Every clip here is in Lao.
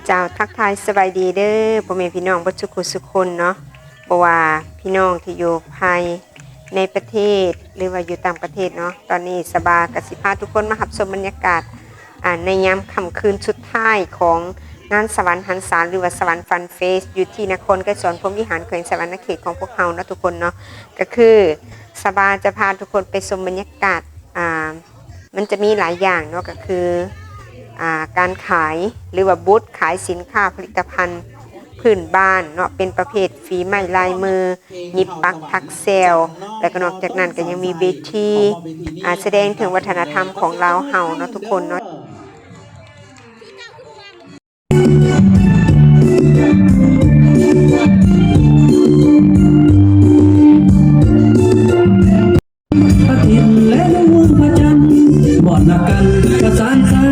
ເຈົ້າ ທັກທາຍສະບາຍດີເດີ ພໍ່ແມ່ພີ່ນ້ອງເບິດສຸຂູສຸຄົນເນາະ, ບໍ່ວ່າພີ່ນ້ອງທີ່ຢູ່ພາຍໃນປະເທດ ຫຼືວ່າຢູ່ຕ່າງປະເທດເນາະ. ຕອນນີ້ສະບາກໍຊິພາທຸກຄົນມາຮັບຊົມບັນຍາກາດ ອ່າ ໃນຍາມຄ່ຳຄືນສຸດທ້າຍຂອງງານສະຫວັນຫັນສາ ຫຼືວ່າສະຫວັນຟັນເຟສ ຢູ່ທີ່ນະຄອນໄກສອນພົມວິຫານ ແຂວງສະຫວັນນະເຂດຂອງພວກເຮົາເນາະທຸກຄົນເນາະ. ກໍຄືສະບາຈະພາທຸກຄົນໄປຊົມບັນຍາກາດ ອ່າ ມັນຈະມີຫຼາຍຢ່າງເນາະ ກໍຄື ອ່າ ການຂາຍ ຫຼືວ່າບູດຂາຍສິນຄ້າຜະລິດຕະພັນພື້ນບ້ານເນາະ ເປັນປະເພດຝີໄມ້ລາຍມື ຫຍິບປັກຖັກແຊວ ແລ້ວກໍນອກຈາກນັ້ນກໍຍັງມີເວທີ ອ່າ ສະແດງເຖິງວັດທະນະທຳຂອງລາວເຮົາເນາະທຸກຄົນເນາະ. ພະທິດ ແລະ ລຸງເມືອງພະຈັນ ບອດນັດກັນປະສານສາ.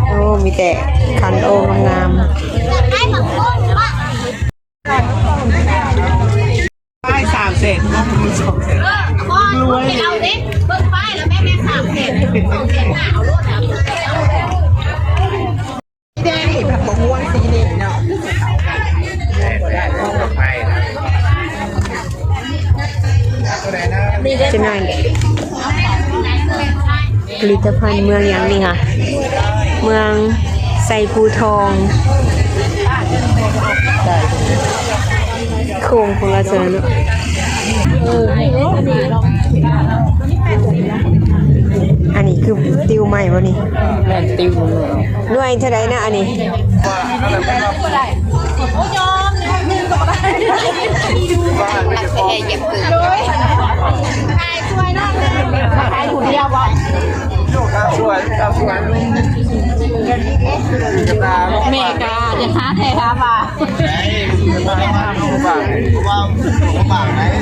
ໂອ້ ມີແຕ່ຄັນໂອ້ງາມໆ. ປ້າຍສາມແສນ ສອງແສນ ເອີ ບໍ່ ລວຍ ເອົາເດ້ ເບິ່ງປ້າຍແລ້ວແມ່ນ ແມ່ນສາມແສນ ເອົາໂລດ ເອົາໂລດ. ແດງນີ້ແບບບໍ່ມ່ວນ ສີນີ້ເນາະ ຈະໜ້ອຍ. ຜະລິດຕະພັນເມືອງຫຍັງນີ້ຫະ? ເມືອງໄຊພູທອງ ໂຄ້ງຂອງລາວຊັ້ນເນາະ. ອັນນີ້ຄືຕິວໃໝ່ບໍ່ນີ້? ແມ່ນຕິວ. ໜ່ວຍເທົ່າໃດນະອັນນີ້? ແມ່ກະຢາກຫາແທ້ຫາວ່າ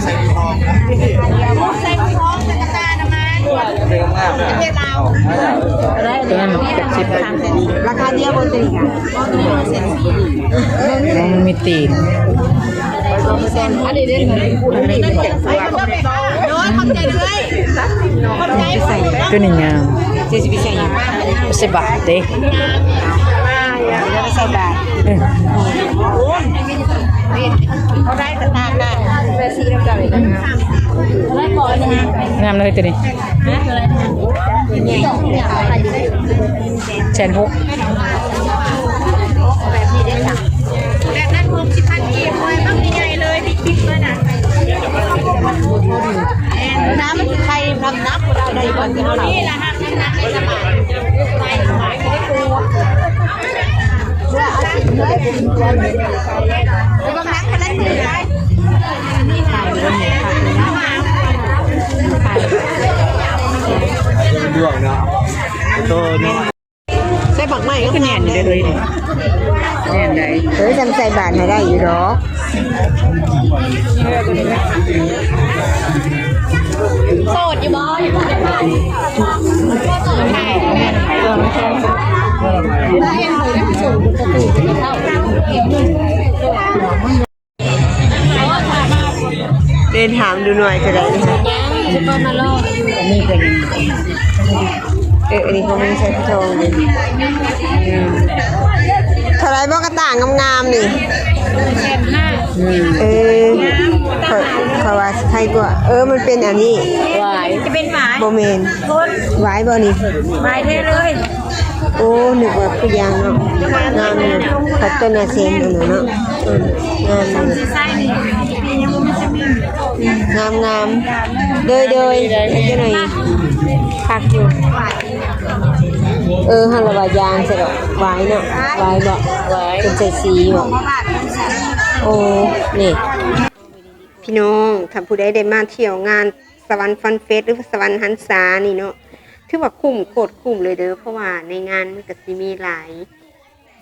ໃສ່ທອງ ໃສ່ທອງ ເປັນກະຕ່ານຳມາ ປະເທດລາວ ໂຕນັ້ນແປດສິບ. ລາຄາດຽວບໍ່ ໂຕນີ້ກະ ມັນມີຕີນ. ໂດຍ ຂອບໃຈເອື້ອຍ ຂອບໃຈ. ໂຕນີ້ງາມ ເຈົ້າຊິໄປໃສ່ຫຍັງ? ໃສ່ບາດເດ້ ໃສ່ບາດ. ເອີ ເຂົາໄດ້ກະຕ່ານະ ແບບສີດຳໆ ນີ້ກະງາມ ງາມເລີຍໂຕນີ້. ແສນຫົກ ແບບນີ້ເດ້ ແບບນັ້ນຫົກສິບພັນກີບ ໂອ້ຍ ບັກໃຫຍ່ເລີຍ ບິກໆ ເລີຍນະ. ນ້ຳມັນໄຂ່ນ້ຳໜັກບໍ່ໄດ້ ໄດ້ກ່ອນເຮົາ ນີ້ລະ ນ້ຳໜັກໄດ້ສະບາຍ ໄດ້ສະບາຍ ໄດ້ໂກ ເພື່ອອາຊີບເລີຍ ໄປເບິ່ງໜັງ ໄປໄລ່ມືໄດ້ ດວງເນາະ ໂຕເນາະ. ໃສ່ໝາກໄມ້ກໍຄືແໜ້ນເດ້ ແໜ້ນໄດ໋. ເອີ ຈຳໃສ່ບາດໃຫ້ໄດ້ຢູ່ດອກ. ໂສດຢູ່ບໍ່? ເດີນຖາມດູໜ່ວຍເທົ່າໃດນີ້? ຍັງ ຊິເປີດມາລອງ. ອັນນີ້ເປັນ ເອີ ອັນນີ້ຂອງແມ່ນໄຊພູທອງເດ້. ອືມ ເທົ່າໃດບໍ່ກະຕ່າງງາມໆ ນີ້? ແສນຫ້າ. ເອີ ຂ້ອຍ ຂ້ອຍວ່າໄທກວ່າ. ເອີ ມັນເປັນອັນນີ້ ຫວາຍ ຈະເປັນຫວາຍ ບໍ່ແມ່ນ ຫວາຍບໍ່ນີ້? ຫວາຍແທ້ເລີຍ. ໂອ້ ນຶກວ່າຄືຢາງເນາະ ງາມຢູ່. ຄັດຕົ້ນນາເຊນອັນນັ້ນເນາະ ງາມຢູ່ ງາມໆ. ໂດຍ ໂດຍ ຈັກໜ້ອຍ ຄັກຢູ່. ເອີ ຫັ້ນລະວ່າຢາງຊະດອກ ຫວາຍເນາະ ຫວາຍບໍ່? ຫວາຍ ເປັນໃສ່ສີບໍ່? ໂອ້ ນີ້ ພີ່ນ້ອງ ຖ້າຜູ້ໃດໄດ້ມາທ່ຽວງານ ສະຫວັນຟັນເຟສ ຫຼື ສະຫວັນຫັນສານີ້ເນາະ ຖືວ່າຄຸ້ມ ໂຄດຄຸ້ມເລີຍເດີ ເພາະວ່າໃນງານມັນກະຊິມີຫຼາຍ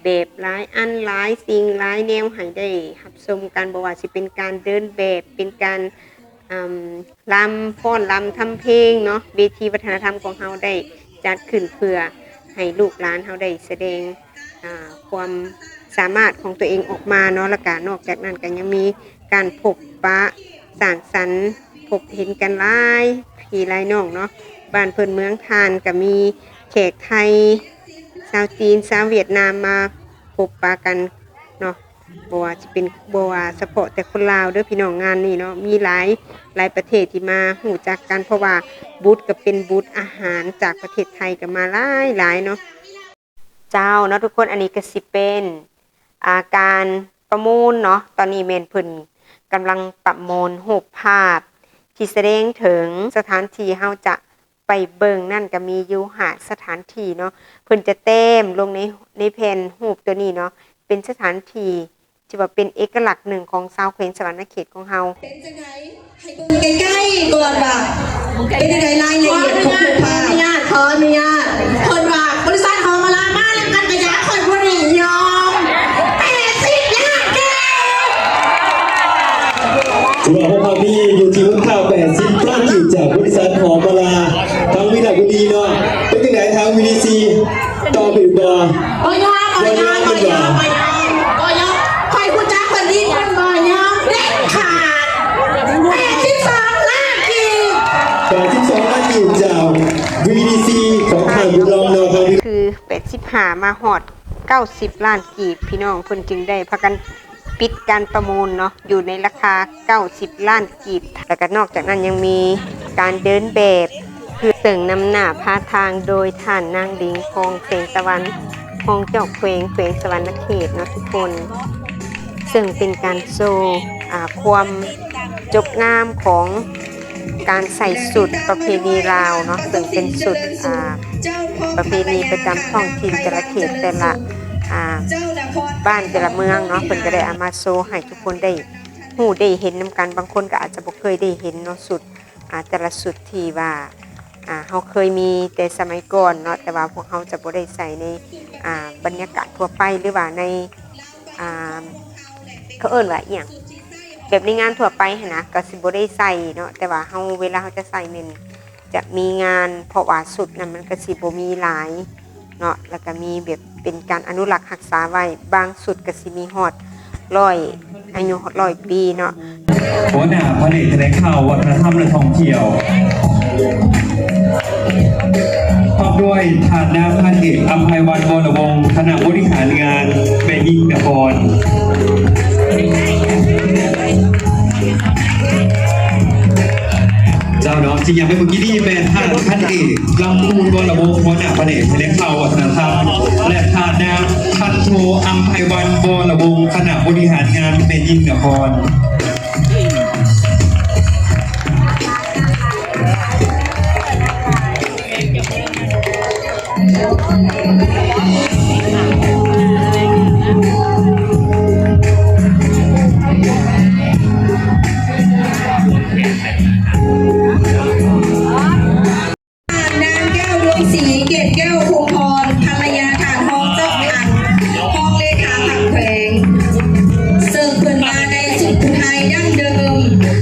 ແບບຫຼາຍອັນ ຫຼາຍສິ່ງຫຼາຍແນວໃຫ້ໄດ້ຮັບຊົມກັນ, ບໍ່ວ່າຊິເປັນການເດີນແບບ, ເປັນການ ອາ ລຳຟ້ອນລຳທຳເພງເນາະ, ເວທີວັດທະນະທຳຂອງເຮົາໄດ້ຈັດຂຶ້ນເພື່ອໃຫ້ລູກຫຼານເຮົາໄດ້ສະແດງ ອາ ຄວາມສາມາດຂອງຕົວເອງອອກມາເນາະ, ແລ້ວກະນອກຈາກນັ້ນກະຍັງມີການພົບປະສັງສັນ ພົບເຫັນກັນຫຼາຍພີ່ຫຼາຍນ້ອງເນາະ, ບ້ານເພິ່ນເມືອງທ່ານກະມີ ແຂກໄທ, ຊາວຈີນ, ຊາວຫວຽດນາມ ມາພົບປະກັນເນາະ, ບໍ່ວ່າຊິເປັນ ບໍ່ວ່າສະເພາະແຕ່ຄົນລາວເດີພີ່ນ້ອງ, ງານນີ້ເນາະ ມີຫຼາຍ ຫຼາຍປະເທດທີ່ມາຮູ້ຈັກກັນ, ເພາະວ່າບຸດກໍເປັນບຸດ, ອາຫານຈາກປະເທດໄທກໍມາຫຼາຍໆເນາະ. ເຈົ້າເນາະທຸກຄົນ, ອັນນີ້ກໍຊິເປັນ ອາ ການປະມູນເນາະ, ຕອນນີ້ແມ່ນເພິ່ນກຳລັງປະມວນຮູບພາບທີ່ສະແດງເຖິງສະຖານທີ່ເຮົາຈະ ໄປເບິ່ງນັ້ນກໍມີຢູ່ຫ້າສະຖານທີ່ເນາະ, ເພິ່ນຈະແຕ້ມລົງໃນ ໃນແຜ່ນຮູບຕົວນີ້ເນາະ, ເປັນສະຖານທີ່ທີ່ວ່າເປັນເອກະລັກໜຶ່ງຂອງຊາວແຂວງສະຫວັນນະເຂດຂອງເຮົາ. ເປັນຈັ່ງໃດ? ໃຫ້ເບິ່ງໃກ້ໆກ່ອນວ່າເປັນຈັ່ງໃດ ລາຍລະອຽດຂອງຮູບພາບ. ຂໍອະນຸຍາດ ຂໍອະນຸຍາດ, ເພິ່ນວ່າບໍລິສັດຫອມມາລາມານຳກັນກະຢາ ຂ້ອຍບໍ່ນິຍົມ ແປດສິບລ້ານກີບ. ສຳລັບພວກເຮົານີ້ຢູ່ທີ່ມູນຄ່າແປດສິບລ້ານກີບຈາກບໍລິສັດຫອມມາລາ ທາງວິລະບຸລີເນາະ. ເປັນຈັ່ງໃດທາງ ວີດີຊີ ຕອບອີກບໍ່? ບໍ່ຍອມ ບໍ່ຍອມ ບໍ່ຍອມ ບໍ່ຍອມ ບໍ່ຍອມ ຂ້ອຍຮູ້ຈັກເພິ່ນດີ ເພິ່ນບໍ່ຍອມເດັດຂາດ. ແປດສິບສອງລ້ານກີບ ແປດສິບສອງລ້ານກີບຈາກ ວີດີຊີ ຂອງທ່ານບຸນລອງເນາະ. ຄືແປດສິບຫ້າມາຮອດເກົ້າສິບລ້ານກີບ ພີ່ນ້ອງເພິ່ນຈຶ່ງໄດ້ພາກັນ ປິດການປະມູນເນາະ ຢູ່ໃນລາຄາເກົ້າສິບລ້ານກີບ. ແລ້ວກໍນອກຈາກນັ້ນຍັງມີການເດີນແບບ ເຊິ່ງນຳໜ້າພາທາງໂດຍທ່ານນາງ ລິງ ພອງແສງຕາວັນ ຮອງເຈົ້າແຂວງ ແຂວງສະຫວັນນະເຂດເນາະທຸກຄົນ, ເຊິ່ງເປັນການໂຊ ອາ ຄວາມຈົບງາມຂອງ ການໃສ່ຊຸດປະເພນີລາວເນາະ, ເຊິ່ງເປັນຊຸດ ອາ ປະເພນີປະຈຳທ້ອງຖິ່ນແຕ່ລະເຂດ ແຕ່ລະ ອາ ບ້ານແຕ່ລະເມືອງເນາະ, ເພິ່ນກໍໄດ້ເອົາມາໂຊໃຫ້ທຸກຄົນໄດ້ຮູ້ໄດ້ເຫັນນຳກັນ. ບາງຄົນກໍອາດຈະບໍ່ເຄີຍໄດ້ເຫັນເນາະ ຊຸດ ອາ ແຕ່ລະຊຸດທີ່ວ່າ ອາ ເຮົາເຄີຍມີແຕ່ສະໄໝກ່ອນເນາະ, ແຕ່ວ່າພວກເຮົາຈະບໍ່ໄດ້ໃສ່ໃນ ອາ ບັນຍາກາດທົ່ວໄປ ຫຼືວ່າໃນ ອ່າ ເຂົາເອີ້ນວ່າອີ່ຫຍັງ ແບບໃນງານທົ່ວໄປຫັ້ນນະ ກໍຊິບໍ່ໄດ້ໃສ່ເນາະ, ແຕ່ວ່າເຮົາ ເວລາເຮົາຈະໃສ່ແມ່ນຈະມີງານ ເພາະວ່າຊຸດນັ້ນມັນກໍຊິບໍ່ມີຫຼາຍເນາະ, ແລ້ວກໍມີແບບເປັນການອະນຸລັກຮັກສາໄວ້, ບາງຊຸດກໍຊິມີຮອດຮ້ອຍ ອາຍຸຮອດຮ້ອຍປີເນາະ. ຫົວໜ້າພະແນກຖະແຫຼງຂ່າວ ວັດທະນະທຳ ແລະ ທ່ອງທ່ຽວ ພ້ອມດ້ວຍທ່ານນາງພັນເອກ ອຳໄພວັນ ວໍລະວົງ ຄະນະບໍລິຫານງານແມ່ຍິງນະຄອນ. ເຈົ້າເນາະ ທີ່ຍັງໄປເມື່ອກີ້ນີ້ແມ່ນທ່ານພັນເອກ ລຳພູນ ວໍລະວົງ ຫົວໜ້າພະແນກຖະແຫຼງຂ່າວ ວັດທະນະທຳ ແລະ ທ່ານນາງພັນໂທ ອຳໄພວັນ ວໍລະວົງ ຄະນະບໍລິຫານງານແມ່ຍິງນະຄອນ. ນາງແກ້ວ ດວງສີ ເກດແກ້ວ ຄົງທອນ ພັນລະຍາທ່ານຮອງເຈົ້າ ທ່ານຮອງເລຂາພັກແຂວງ ເຊິ່ງເພິ່ນມາໃນຊຸດຜູ້ໄທດັ້ງເດີມ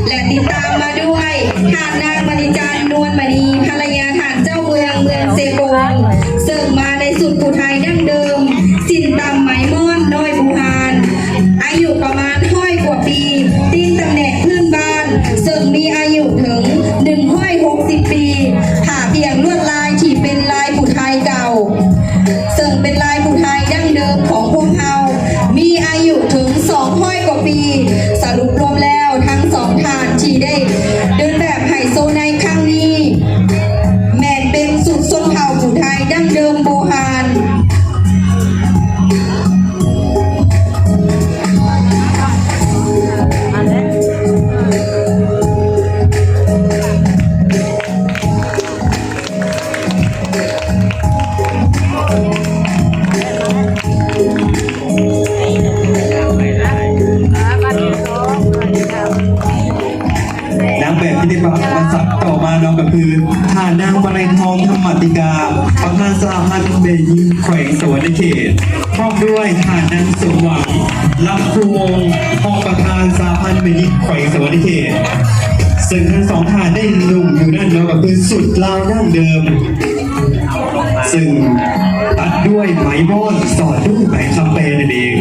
ແລະ ຕິດຕາມມາດ້ວຍທ່ານນາງມະນີຈັນ ນວນມະນີ ພັນລະຍາທ່ານເຈົ້າເມືອງ ເມືອງເຊໂປນ ເຊິ່ງມາໃນຊຸດຜູ້ໄທດັ້ງເດີມ ສິ້ນຕ່ຳໄໝມ້ອນ ນ້ອຍບູຮານ ອາຍຸປະມານຮ້ອຍກວ່າປີ, ຕີນຕຳແໜ່ງພື້ນບ້ານ ເຊິ່ງມີອາຍຸເຖິງໜຶ່ງຮ້ອຍຫົກສິບປີ, ຜ້າພຽງລວດລາຍທີ່ເປັນລາຍຜູ້ໄທເກົ່າ ເຊິ່ງເປັນລາຍຜູ້ໄທດັ້ງເດີມຂອງພວກເຮົາ, ມີອາຍຸເຖິງສອງຮ້ອຍກວ່າປີ. ສະຫຼຸບລວມແລ້ວ ທັງສອງທ່ານທີ່ໄດ້ເດີນແບບໄຮໂຊໃນຄັ້ງນີ້ ແມ່ນເປັນຊຸດຊົນເຜົ່າຜູ້ໄທດັ້ງເດີມບູຮານ. ເ ມາສັກຕໍ່ມາເນາະ ກໍຄືທ່ານນາງວະໄລທອງ ທຳມະຕິກາ ປະທານສະຫະພັນແມ່ຍິງແຂວງສະຫວັນນະເຂດ ພ້ອມດ້ວຍທ່ານນາງສົມຫວັງ ລຳພູວົງ ຮອງປະທານສະຫະພັນແມ່ຍິງແຂວງສະຫວັນນະເຂດ ເຊິ່ງທັງສອງທ່ານໄດ້ນຸ່ງຢູ່ນັ້ນເນາະ ກໍຄືຊຸດລາວດັ້ງເດີມ ເຊິ່ງຕັດດ້ວຍໄມ້ມ້ອນ ສອດດ້ວຍໄມ້ຄຳແປນັ້ນເອງ.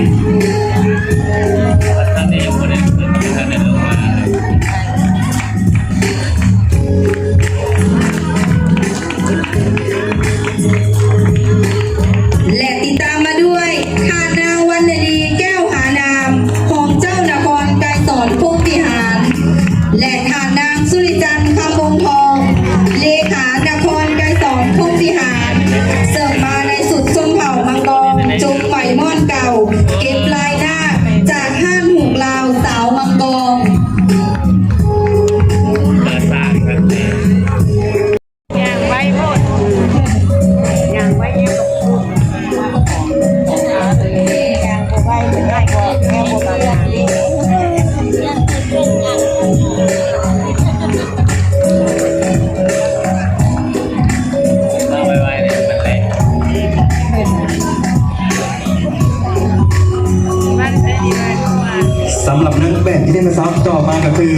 ແລະ ຕິດຕາມມາດ້ວຍ ທ່ານນາງວັນນະດີ ແກ້ວຫານາມ ຮອງເຈົ້ານະຄອນໄກສອນພົມວິຫານ ແລະ ທ່ານນາງສຸລິຈັນ ຄຳວົງທອງ ເລຂານະຄອນໄກສອນພົມວິຫານ ເຊິ່ງມາໃນຊຸດຊົນເຜົ່າມັງກອງ ຈົງໄໝມ້ອນເກົ່າ ເກັບລາຍໜ້າ ຈາກຮ້ານຫູກລາວສາວມັງກອງ. ຍ່າງໄວໂພດ ຍ່າງໄວຢູ່ ຍ່າງບໍ່ໄວ ແນວບໍ່ປານນັ້ນ. ສຳລັບນາງແບບທີ່ໄດ້ມາສາມຕໍ່ມາກໍຄື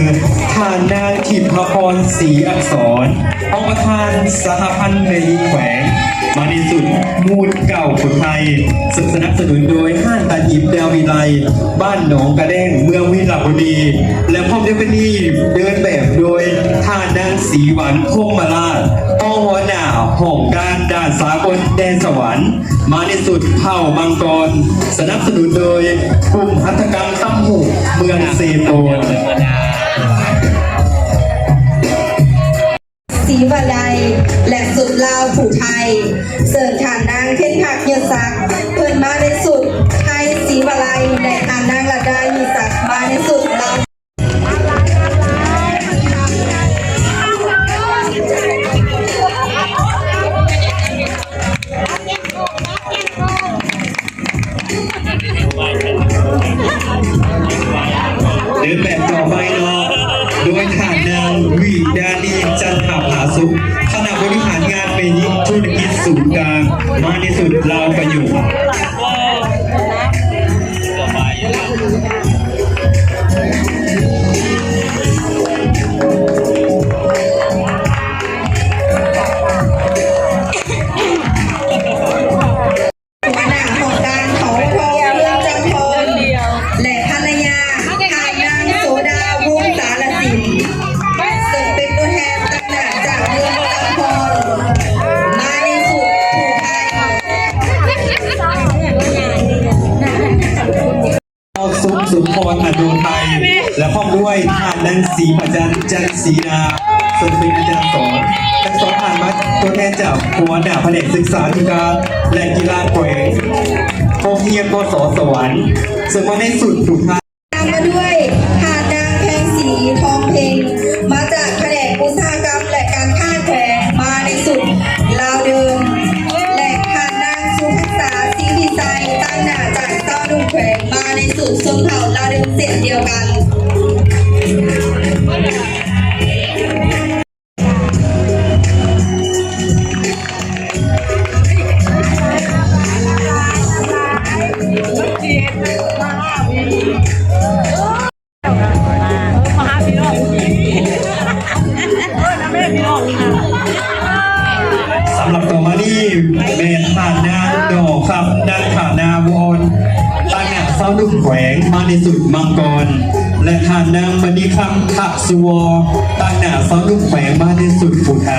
ທ່ານນາງທິບພະພອນ ສີອັກສອນ ຮອງປະທານສະຫະພັນແມ່ຍິງແຂວງ ມາໃນຊຸດມູນເກົ່າຜູ້ໄທ ເຊິ່ງສະໜັບສະໜູນໂດຍຮ້ານຕັດຫຍິບແດວວິໄລ ບ້ານໜອງກະແດງ ເມືອງວິລະບູລີ ແລະ ພ້ອມດ້ວຍເພິ່ນນີ້ເດີນແບບໂດຍທ່ານນາງສີຫວັນ ພົມມະລາດ ຮອງຫົວໜ້າຫ້ອງການດ່ານສາກົນແດນສະຫວັນ ມາໃນຊຸດເຜົ່າມັງກອນ ສະໜັບສະໜູນໂດຍກຸ່ມຫັດຖະກຳຄຳຫູກເມືອງເຊໂປນ. ສີວະໄລ ແລະ ຊຸດລາວຜູ້ໄທ ເຊິ່ງທ່ານນາງເພັນພັກ ຍດສັກ ເພິ່ນມາໃນຊຸດໄທສີວະໄລ ແລະ ທ່ານນາງລັດດາ ຍດສັກ ມາໃນຊຸດລາວ. ເດີນແບບຕໍ່ໄປເນາະ ໂດຍທ່ານນາງ ວິດານີ ຈັນທະຜາສຸກ ຄະນະບໍລິຫານງານແມ່ຍິງທຸລະກິດສູນກາງ ມາໃນຊຸດລາວປະຍຸກ. ຫົວໜ້າຫ້ອງການ ສທ ເມືອງຈຳພອນ ແລະ ພັນລະຍາ ທ່ານນາງ ໂສດາ ວົງສາລະສິນ ເຊິ່ງເປັນຕົວແທນຕາງໜ້າຈາກເມືອງຈຳພອນ ມາໃນຊຸດຜູ້ໄທ. ສຸກ ສຸນທອນ ອະໂນໄທ ແລະ ພ້ອມດ້ວຍທ່ານນາງ ສີພະຈັນ ຈັນສີນາ ເຊິ່ງເປັນອາຈານສອນ ທັງສອງທ່ານມາຕົວແທນຈາກຫົວໜ້າພະແນກສຶກສາທິການ ແລະ ກິລາແຂວງ ໂຮງຮຽນ ມສ ສະຫວັນ ເຊິ່ງມາໃນຊຸດຜູ້ໄທ. ຕາມມາດ້ວຍທ່ານນາງ ແພງສີ ທອງເພັງ ມາຈາກພະແນກອຸດສາຫະກຳ ແລະ ການຄ້າແຂວງ ມາໃນຊຸດລາວເດີມ ແລະ ທ່ານນາງ ສຸພັດສາ ສີວິໄຊ ຕາງໜ້າຈາກຊາວໜຸ່ມແຂວງ ມາໃນຊຸດຊົນເຜົ່າລາວເດີມເຊັ່ນດຽວກັນ. ສຳລັບຕໍ່ມານີ້ແມ່ນທ່ານນາງ ດອກຄຳ ນາງຖານາ ວອນ ຕາງໜ້າຊາວໜຸ່ມແຂວງ ມາໃນຊຸດມັງກອນ ແລະ ທ່ານນາງ ມະນີຄຳ ທະສຸວໍ ຕາງໜ້າຊາວໜຸ່ມແຂວງ ມາໃນຊຸດຜູ້ໄທ.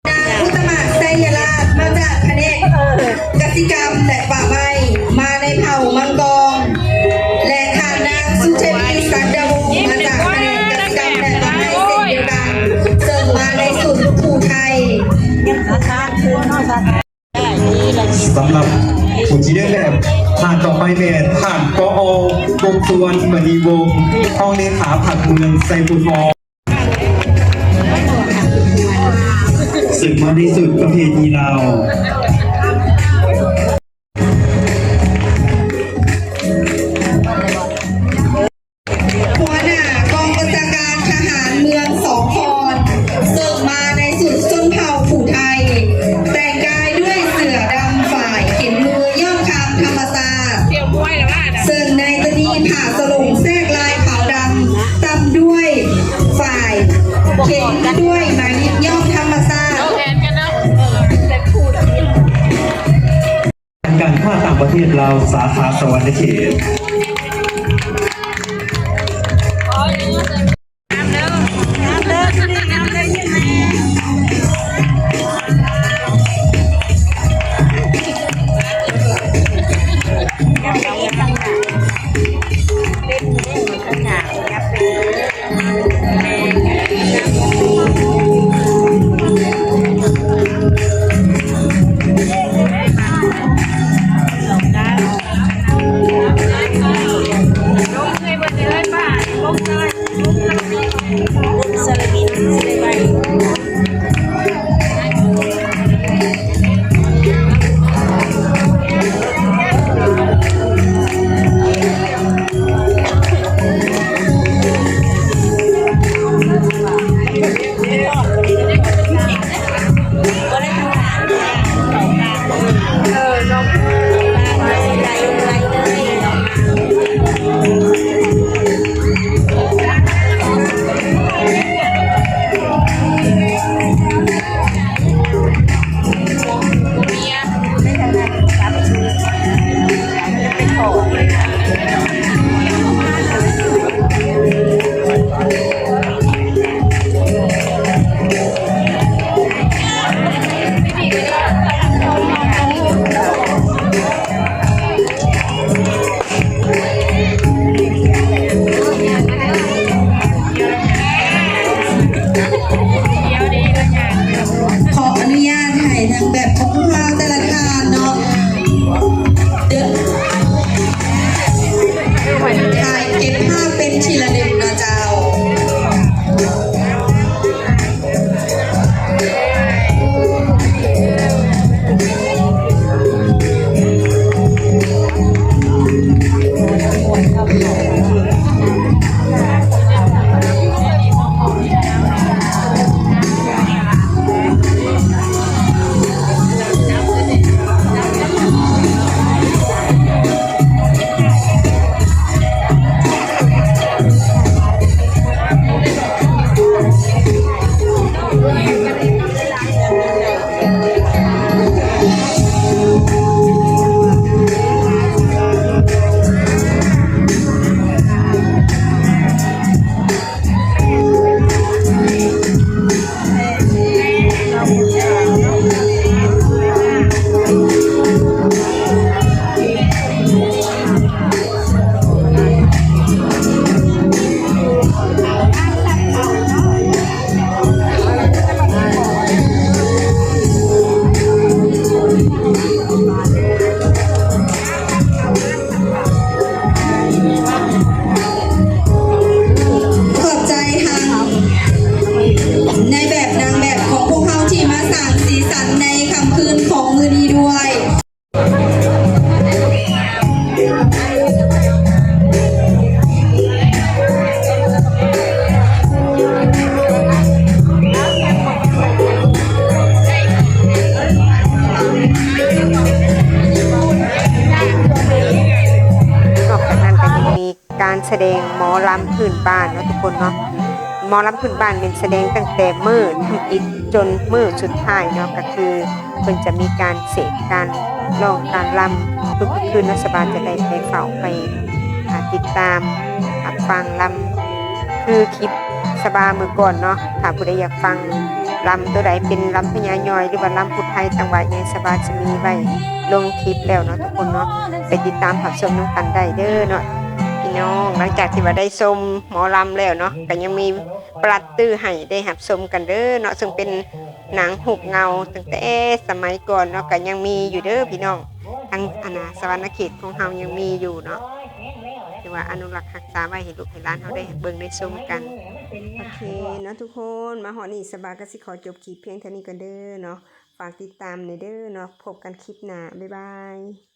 ນາງ ອຸດຕະມະ ໄຊຍະລາດ ມາຈາກພະແນກກະສິກຳ ແລະ ປ່າໄມ້ ມາໃນເຜົ່າມັງກອງ ແລະ ທ່ານນາງ ສຸທະວີ ສັນດາວົງ ມາຈາກພະແນກກະສິກຳ ແລະ ປ່າໄມ້ເຊັ່ນດຽວກັນ ເຊິ່ງມາໃນຊຸດຜູ້ໄທ. ສຳລັບຜູ້ທີ່ໄດ້ແບບ ທ່ານຕໍ່ໄປແມ່ນທ່ານ ກອ ກົມສະຫວັນ ມະນີວົງ ຮອງເລຂາພັກເມືອງໄຊພູທອງ ເຊິ່ງມາໃນຊຸດປະເພນີລາວ. ລາວສາຂາສະຫວັນນະເຂດ. ຂໍອະນຸຍາດໃຫ້ນາງແບບຂອງພວກເຮົາແຕ່ລະທ່ານເນາະ ເດີ ຖ່າຍເກັບພາບເປັນທີ່ລະລຶກເນາະເຈົ້າ. ຂອບໃຈທາງນາຍແບບນາງແບບຂອງພວກເຮົາທີ່ມາສ້າງສີສັນໃນຄ່ຳຄືນຂອງມື້ນີ້ດ້ວຍ. ນອກຈາກນັ້ນກໍຍັງມີ ການສະແດງໝໍລຳພື້ນບ້ານເນາະທຸກຄົນເນາະ. ໝໍລຳພື້ນບ້ານແມ່ນສະແດງຕັ້ງແຕ່ມື້ທຳອິດຈົນມື້ສຸດທ້າຍເນາະ, ກໍຄືເພິ່ນຈະມີການເສດ ການຮ້ອງ ການລຳທຸກໆຄືນເນາະ. ສະບາຈະໄດ້ໄປເຝົ້າໄປ ອ່າ ຕິດຕາມຮັບຟັງລຳ ຄືຄລິບສະບາມື້ກ່ອນເນາະ. ຖ້າຜູ້ໃດຢາກຟັງລຳໂຕໃດເປັນລຳພະຍາຍ່ອຍ ຫຼືວ່າລຳຜູ້ໄທ ຈັງຫວະໃຫຍ່ ສະບາຈະມີໄວ້ລົງຄລິບແລ້ວເນາະທຸກຄົນເນາະ, ໄປຕິດຕາມຮັບຊົມນຳກັນໄດ້ເດີເນາະ. ພີ່ນ້ອງ ຫຼັງຈາກທີ່ວ່າໄດ້ຊົມໝໍລຳແລ້ວເນາະ ກໍຍັງມີປະລັດຕື້ໃຫ້ໄດ້ຮັບຊົມກັນເດີເນາະ, ເຊິ່ງເປັນໜັງຮູບເງົາຕັ້ງແຕ່ສະໄໝກ່ອນເນາະ, ກໍຍັງມີຢູ່ເດີພີ່ນ້ອງ, ທາງອັນນ່າ ສະຫວັນນະເຂດຂອງເຮົາຍັງມີຢູ່ເນາະ, ຖືວ່າອະນຸລັກຮັກສາໄວ້ໃຫ້ລູກໃຫ້ຫຼານເຮົາໄດ້ເບິ່ງໄດ້ຊົມກັນ. ໂອເຄເນາະທຸກຄົນ, ມາຮອດນີ້ສະບາກໍຊິຂໍຈົບຄລິບພຽງເທົ່ານີ້ກ່ອນເດີເນາະ, ຝາກຕິດຕາມແດ່ເດີເນາະ, ພົບກັນຄລິບໜ້າ, ບາຍບາຍ.